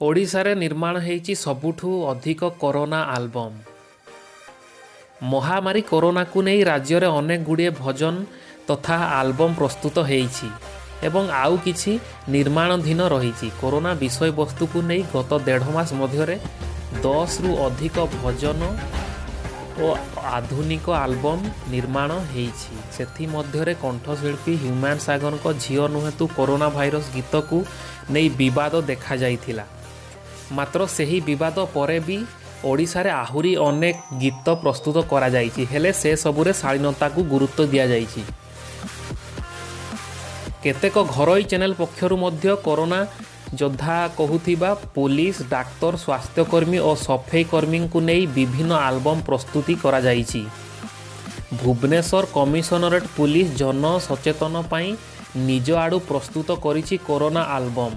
ଓଡ଼ିଶାରେ ନିର୍ମାଣ ହେଇଛି ସବୁଠୁ ଅଧିକ କରୋନା ଆଲବମ୍। ମହାମାରୀ କରୋନାକୁ ନେଇ ରାଜ୍ୟରେ ଅନେକ ଗୁଡ଼ିଏ ଭଜନ ତଥା ଆଲବମ୍ ପ୍ରସ୍ତୁତ ହେଇଛି ଏବଂ ଆଉ କିଛି ନିର୍ମାଣାଧୀନ ରହିଛି। କରୋନା ବିଷୟବସ୍ତୁକୁ ନେଇ ଗତ ଦେଢ଼ ମାସ ମଧ୍ୟରେ 10ରୁ ଅଧିକ ଭଜନ ଓ ଆଧୁନିକ ଆଲବମ୍ ନିର୍ମାଣ ହେଇଛି। ସେଥିମଧ୍ୟରେ କଣ୍ଠଶିଳ୍ପୀ ହ୍ୟୁମାନ ସାଗରଙ୍କ "ଝିଅ ନୁହେଁ ତୁ କରୋନା ଭାଇରସ୍" ଗୀତକୁ ନେଇ ବିବାଦ ଦେଖାଯାଇଥିଲା। ମାତ୍ର ସେହି ବିବାଦ ପରେ ବି ଓଡ଼ିଶାରେ ଆହୁରି ଅନେକ ଗୀତ ପ୍ରସ୍ତୁତ କରାଯାଇଛି। ହେଲେ ସେସବୁରେ ଶାଳୀନତାକୁ ଗୁରୁତ୍ୱ ଦିଆଯାଇଛି। କେତେକ ଘରୋଇ ଚ୍ୟାନେଲ ପକ୍ଷରୁ ମଧ୍ୟ କରୋନା ଯୋଦ୍ଧା କହୁଥିବା ପୋଲିସ, ଡାକ୍ତର, ସ୍ୱାସ୍ଥ୍ୟକର୍ମୀ ଓ ସଫେଇ କର୍ମୀଙ୍କୁ ନେଇ ବିଭିନ୍ନ ଆଲବମ୍ ପ୍ରସ୍ତୁତି କରାଯାଇଛି। ଭୁବନେଶ୍ୱର କମିଶନରେଟ୍ ପୁଲିସ ଜନ ସଚେତନ ପାଇଁ ନିଜ ଆଡୁ ପ୍ରସ୍ତୁତ କରିଛି କରୋନା ଆଲବମ୍।